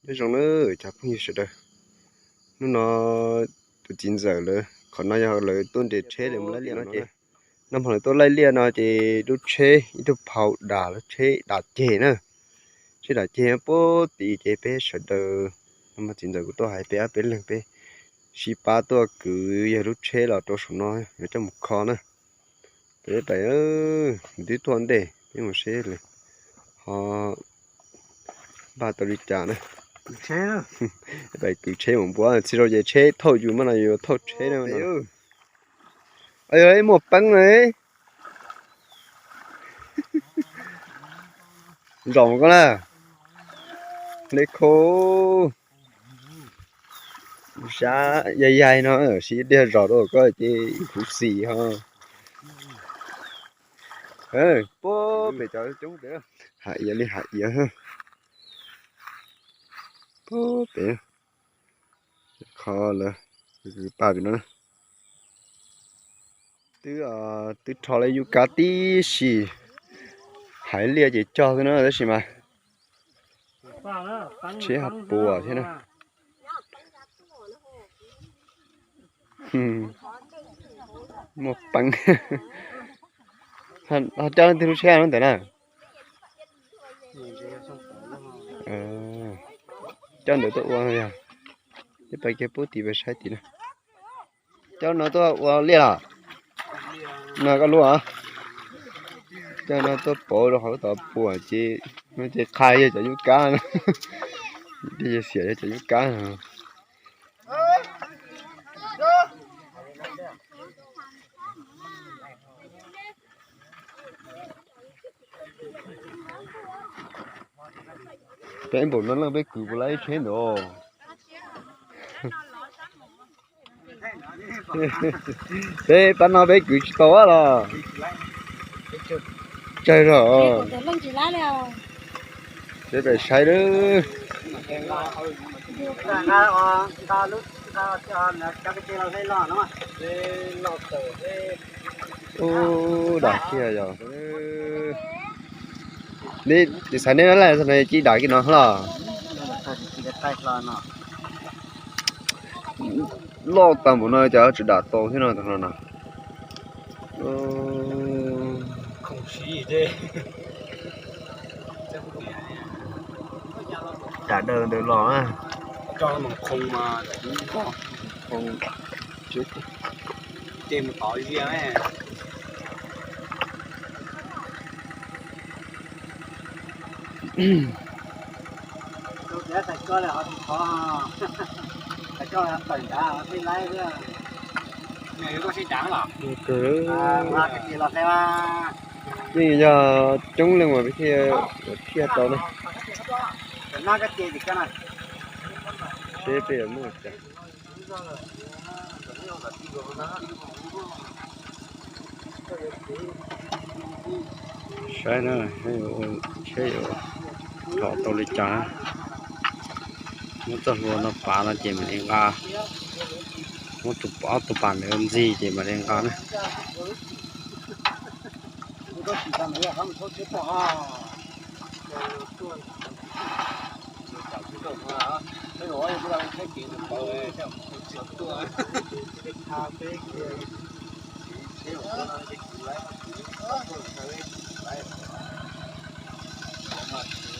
Nyob zoo na cov phooj ywg sawv daws, hnub no tus txiv ntxawm lawv qhov no yog lawv tuaj nres tsheb lawv mus laij liaj no ces, nag hmo lawv tuaj laij liaj no ces lub tsheb ib tug phau dam, lub tsheb dam ceg na, tsheb dam ceg puag tid ces peb sawv daws, nag hmo txiv ntxawm kuv tuaj hais peb ob peb leeg peb sib pab tuaj kwv yawg lub tsheb los rau saum no yuav coj mus kho na. Peb pais, twb tuaj ntej, peb mus seb lawv ho npaj tau li cas na. Pais kwv tsheb mus npua, txhia zaus ces tsheb thauj yus mas no yus thauj tsheb na. Yog ib muaj peeb na. Zaum koj na, dej khau, sab yaig yaig no sib diag zos rau koj ces ib huv xis ho. Puag pem cov coob tiag, hav iav li hav iav. Puag pem, qhov lawv kwv paj pem no. Twb, twb rho lawv yub kab tib si, hais liaj ces cog xwb na tab sis mas tsheb ho puas thiab na. Muaj peev. Ho coj leej twg lub tsheb no ntawm na? Coj ntawd tuaj ua yog, peb pais kiag puag tim peb saib tim na. Coj no tuaj ua liaj los? No koj lub os. Coj no tuaj pauv rau hauv tod puas ces, no ces qhia yog cov yub kab, yog xiam yog cov yub kab. Peb npaum no leej peb kwv puas laib tsheb ntawd. Peb pab no peb kwv tsis tau los? Tsawg zog. Peb pais saib lawm. Ub, dam kiag yog. Neb xav neb no lawm, ci dam kiag no los? Loj tag npaum no cas tseem dam tau thiab no, tus no na. Dam daws ntawd los na. Yeej yog coob leej uas peb thiaj, thiaj tau na. Seb peb yuav muaj cas. Saib na, seb yuav rho tau li cas. Muab txoj hlua no pav no ces mam li nqa. Muab tus, ob tug pas ntawd ntxig ces mam li nqa na.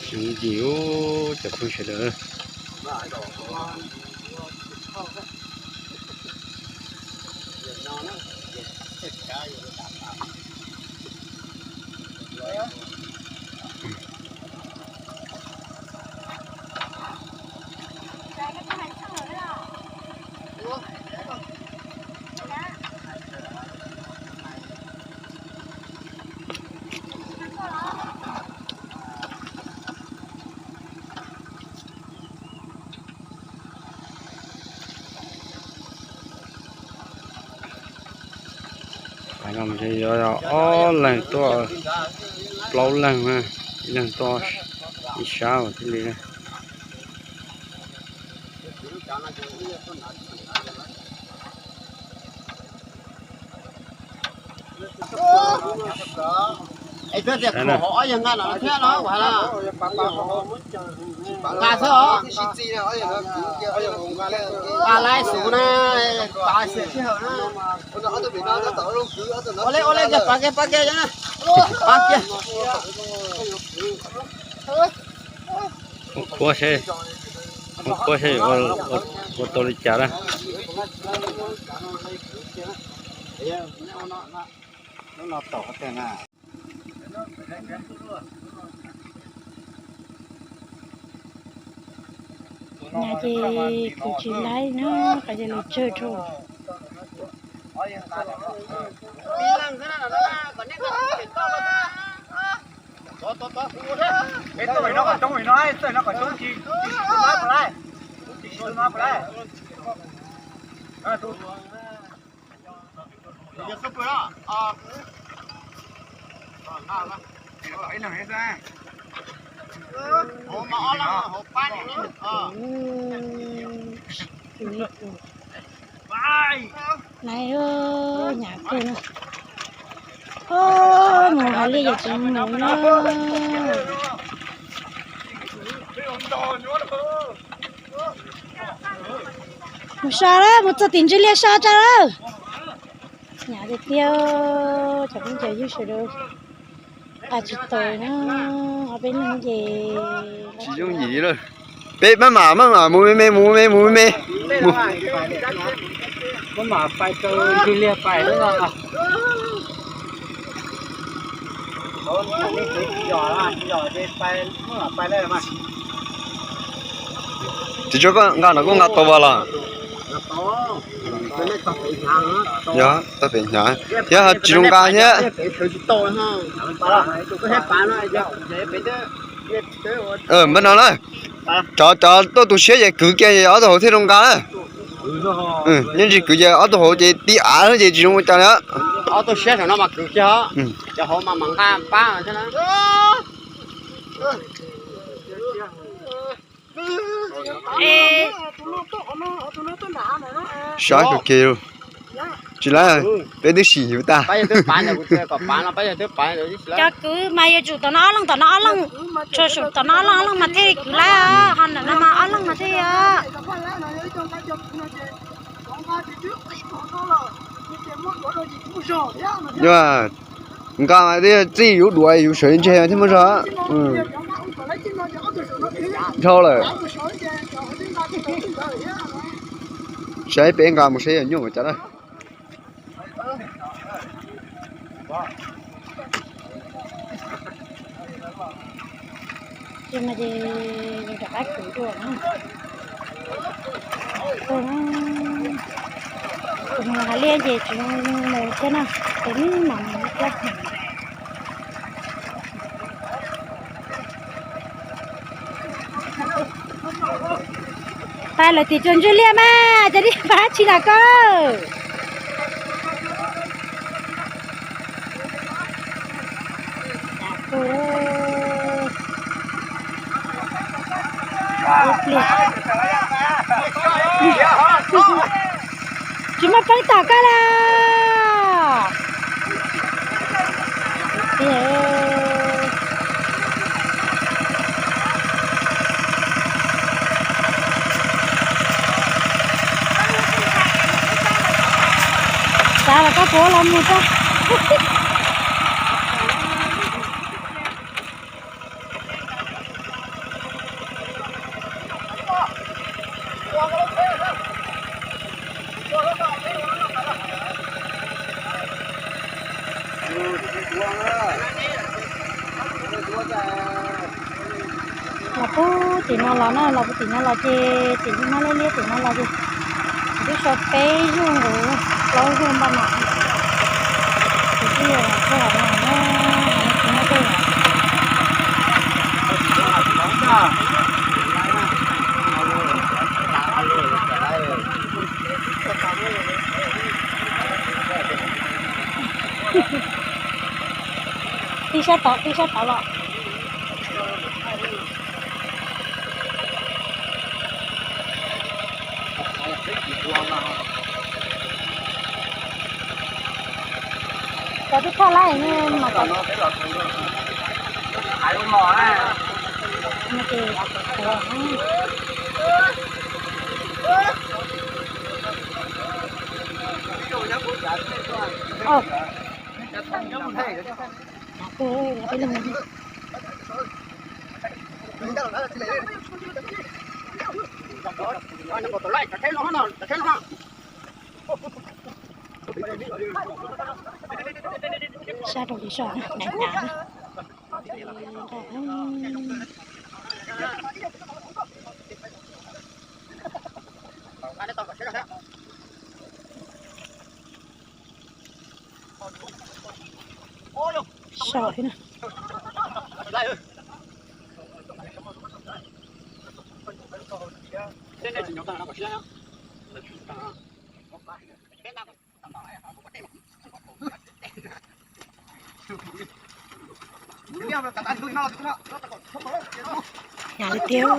Sib ncig ub cov phooj sawv daws. Pais no ces yuav ob leeg tuaj, plaub leeg na, ib leeg tuaj ib sab thiaj li. Tias khuam hauv ob yawg nqa no thiab no, nqa xwb os. Nqa laiv xus na, tas xiam sij hawm na. Ua li ua li, pab kiag pab kiag, pab kiag. Mus khuab seb, mus khuab seb ua tau li cas na. Nyob ces kuv tsis laib na, qhov ces lawv tsawg rau. Nai, hnyav kawg no. Mus hais li yam tsis mus na. Mus so lawm, mus txog tim ntsis liaj so tso lawm. Hnyav tiag tiag, cov phooj ywg sawv daws. Tsis tau na, ho peb neeg ces tsis yooj yim li lawm. Peb maj mam maj mam mus me me, mus me me, mus me me. Maj mam pais rau ntsis liaj pais lawm. Tsis tso koj nqa no koj nqa tau vas los? Yog tau pem hnyav thiab ho tsis zoo nqa thiab. Npaj no na, cov cov tuaj tu siab ces kwv kiag ob tug hauv thiaj zoo nqa na. Yeej tsis kwv ces ob tug hauv ces ti av ces tsis zoo ua cas li. Ob tug siab saum no mas kwv kiag, cov hauv mas mam nqa pab thiab na. Saib kawg kiag, tsis laib, peb twb sim yus tag. Cov kwv mas yuav tsum tom no ob leeg, tom no ob leeg, tso saum tom no ob leeg, ob leeg mas thiaj kwv laib, ho ntawm no mas ob leeg mas thiaj. Yog nqa mas txij yus duav yus sawv ntseg thiaj muaj zog. Dhau lawm. Saib peb nqa mus seb yog nyuaj ua cas na. Ces no ces rov qab kwv dua na. Tus mus hais liaj ces tsis mus thiab na, ces neb mam mus thiab. Pais lawm tim tsuas ntswg liaj mas, cas tib pab tsis lam koj. Tsis muaj peev tom koj lawm. Xav los koj puas los mus tso. Los puag tim no los na, los puag tim no los ces tim no liab liab tim no los ces kuv twb so peb zaug nkaus, plaub zaug npaj no. Ces twb yog txog no na, tsis muaj tej. Tib sab tod, tib sab tod los. Cov twb thaj laib no mas, no ces, sab rau ces soj na, dav dav na. Soj thiab na. Nyav li tiag.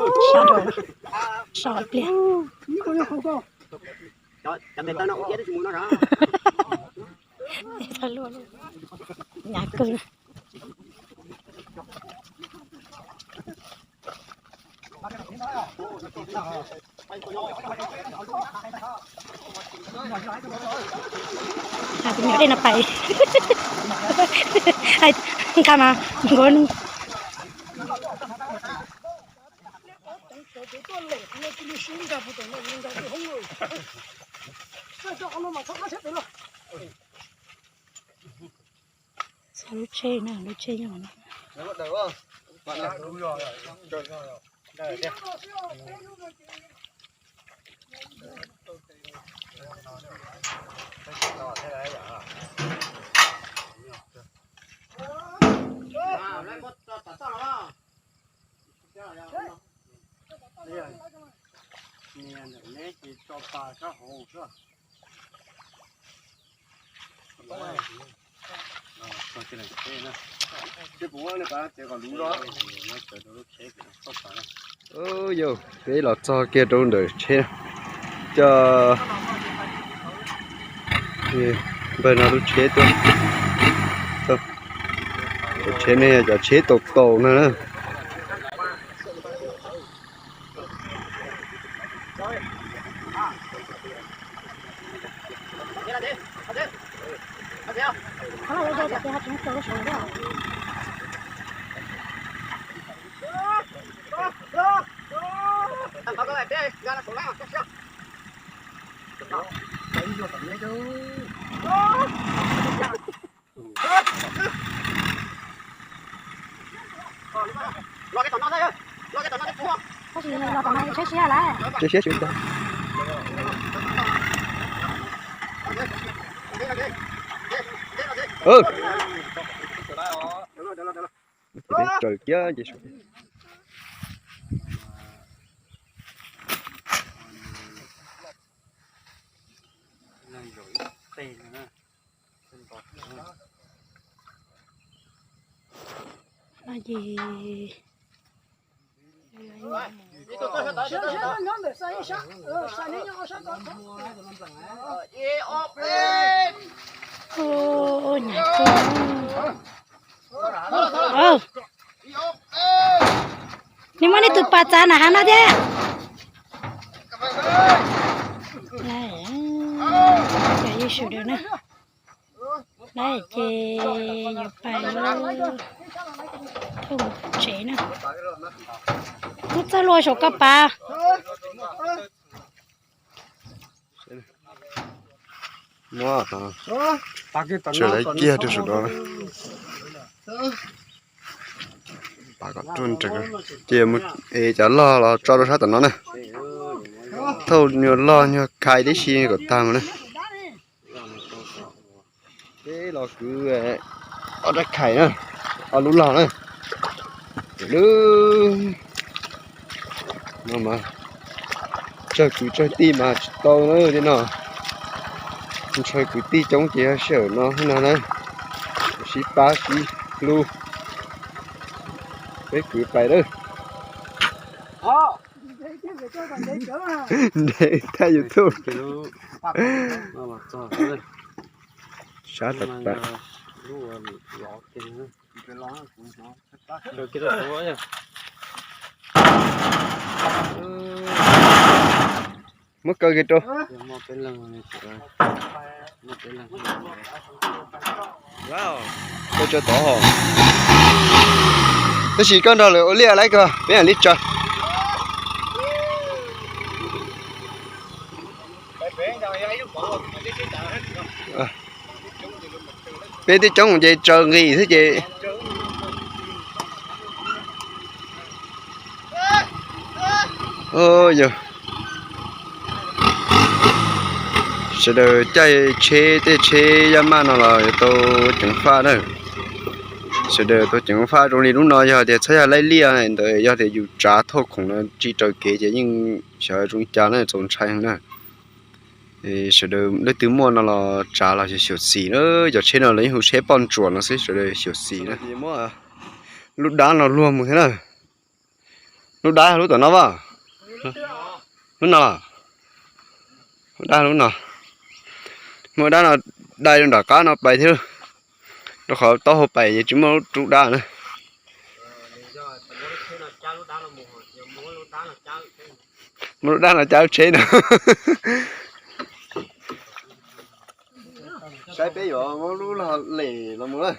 Sab rau, soj ib pliag. Nyav kawg. Hais tus nyuam dej no pais. Hais nqa mas nkuav nug. Txog lub tsheb na, lub tsheb nyob no. Niag ntawm neb ces tso pas sab hauv xwb. Yog, peb los txog kiag rau ntawm tsheb, coj npawg no lub tsheb tuaj. Cov tsheb ne, cov tsheb taus taus no na. Tab sis los tom no tsheb siab lawm. Tsheb siab tsis ua cas. Peb raws kiag ces no ces Ua, ua nyam kawg. Nws muab nws tus pas txav nram hav no thiab. Cov yeej sawv daws na. Lawv ces yuav pais lub thauj mus tsev na. Muab txog lub saum koj pas. Muab, tsis lawv kiag rau saum no. Pas kom ruaj nrees. Ces mus es cov log los tso rau sab tom no na. Thauj nyuag log nyuag khais tib si kom tag mus na. Peb los kwv ob rab khais na, ob lub log na. Lub no mas tsawg kwv tsawg tij mas tsis tau na, tej no ntshaw kwv tij coob ces yog sij hawm no no na, sib pab sib hlub, peb kwv pais lawm. Nres thaij YouTube. Sab tag tag. Muab kaw kiag rau. Koj tso tod hos. Tab sis koj nrog lawv ua liaj lawm koj, peb mam li tsaws. Peb twb coob ces tsaws nqis xwb ces. Yog sawv daws caij tsheb, tej tsheb yaj maj no los yuav tau ceev faj na. Sawv daws tau ceev faj zoo li lub no, yog tias txhob yog laij liaj ntawd, yog tias yus tsav thauj khoom no tsis raws kev ces yeej xyov zoo li cas na, txaus ntshai heev na. Sawv daws leej twg muaj no los tsav los xyuam xim na, cov tsheb no lawv yeej hu tsheb poj ntsuam no xwb, sawv daws xyuam xim na. Lub dab no luag mus thiab na. Lub dab lub tom no as? Lub no los? Lub dab lub no. Muaj dab no dai rau nram qab no pais thiab, rau qhov taub hau pais ces tsis muaj lub dab na. Muab lub dab no cab lub tsheb no. Saib peb yuav muab lub no lem los mus na.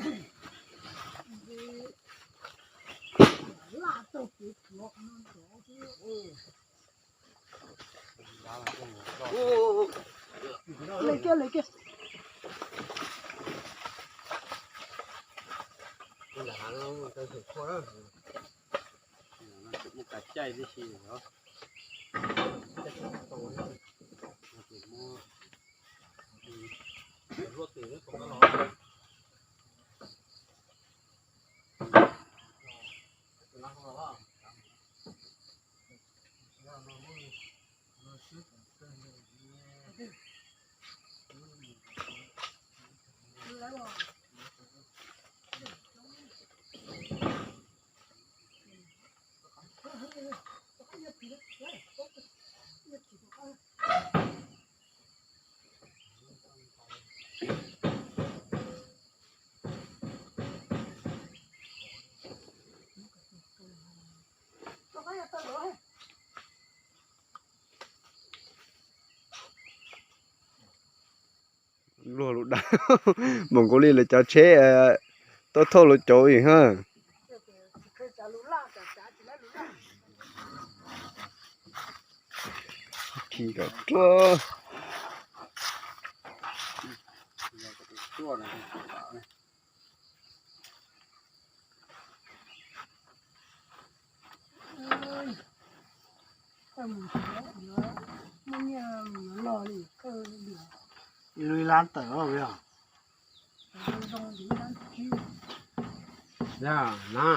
Luag lub dab, npaum nkaus li lawv cov tsheb tuaj thauj lawv cov ib yam. Khi kom ruaj. Ib lub ib lab tawm os. Na, na.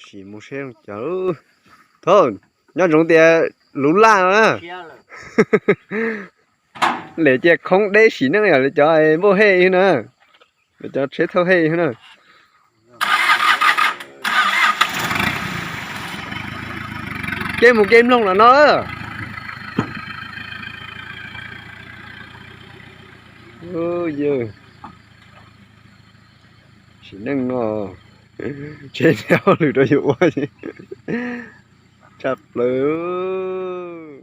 Sim mus seb zoo cas. Thaum nyob ntsoov tias luv laj no na. Lem cia khoob deb sim neej yom, lawv cov npauj hej na. Lawv cov tsheb thauj hej na. Kev mus kev mloog los no. Yawg, sim neej no tsheb thiab hauj lwm rau yus ua tshaj plaws.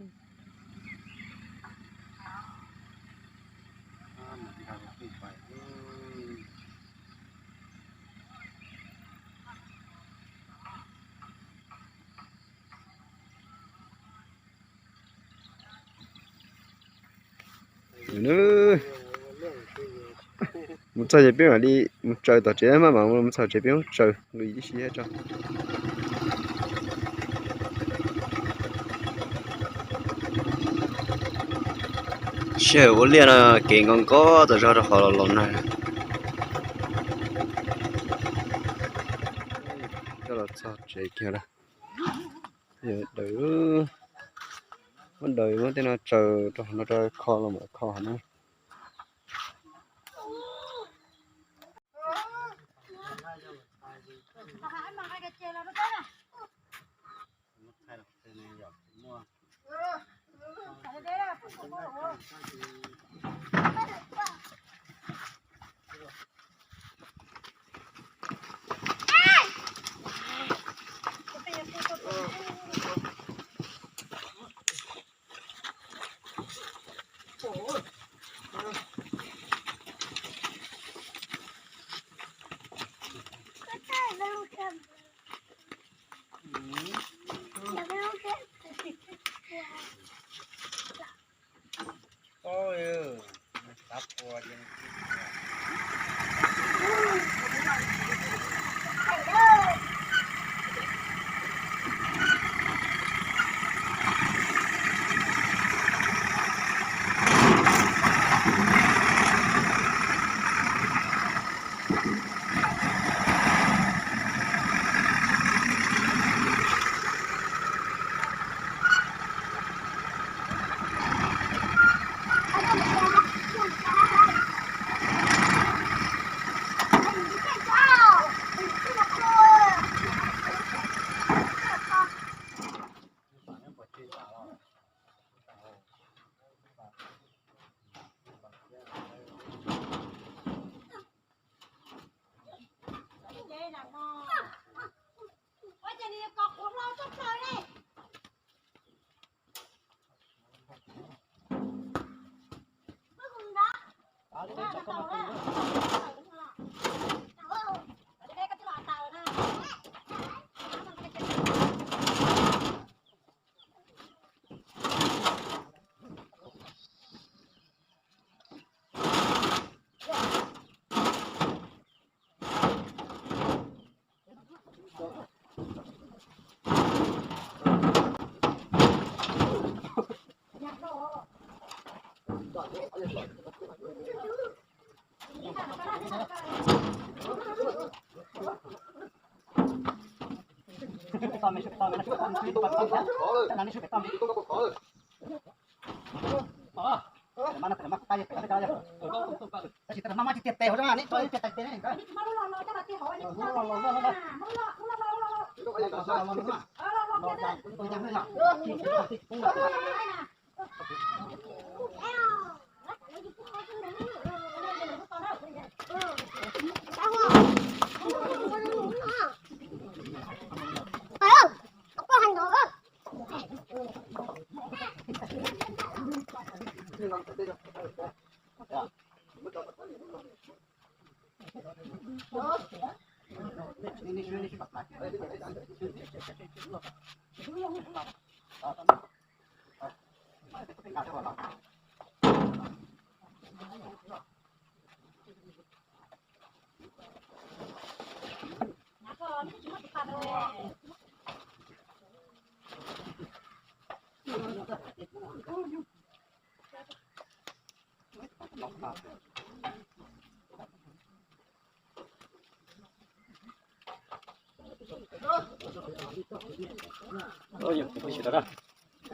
Mus txog ces peb mam li mus tsaws tom tsev, maj mam mus txog tsev peb muab tsaws lwm tib si tso. Sij hawm ua liaj no kev nkos nkos tas zog rau qhov los los nag. Coj los txog tsev kiag lawm. Muab daws, muab tej no tsaws rau hauv no rau kho los mam kho hauv na.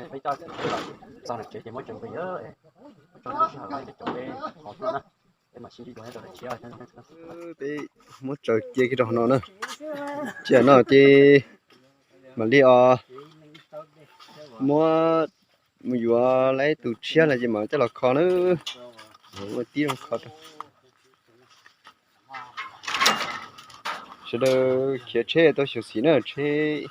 Peb txog tsev ces muab tsev nqis, muab tso lub sij hawm los cov peb qhov tuaj na, peb mam sib ntsib dua rau daim tshiab. Peb muab tsaws cia kiag rau hauv no na, cia no ces mam li os muab mus yuav lawm tus tshiab no ces mam coj los kho na. Ua tib zoo kho rau. Sawv daws khiav tsheb tau xyuam xim na, tsheb,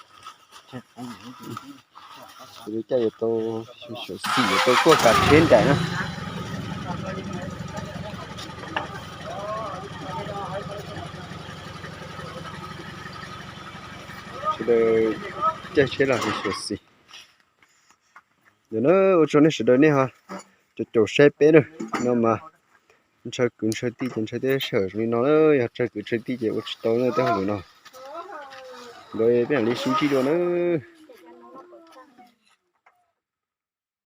sawv daws caij yuav tau xyuam xim, yuav tau tuaj kav tsheb nraim na. Sawv daws caij tsheb los xyuam xim. Yog na, ua tsaug nej sawv daws nej ho caum caum saib peb na. No mas ntshaw kwv ntshaw tij ces ntshaw tej sij hawm zoo li no na, yog tsawg kwv tsawg tij ces ua tsis tau na tej hauj lwm no. Nkawd peb mam li sib ntsib dua na.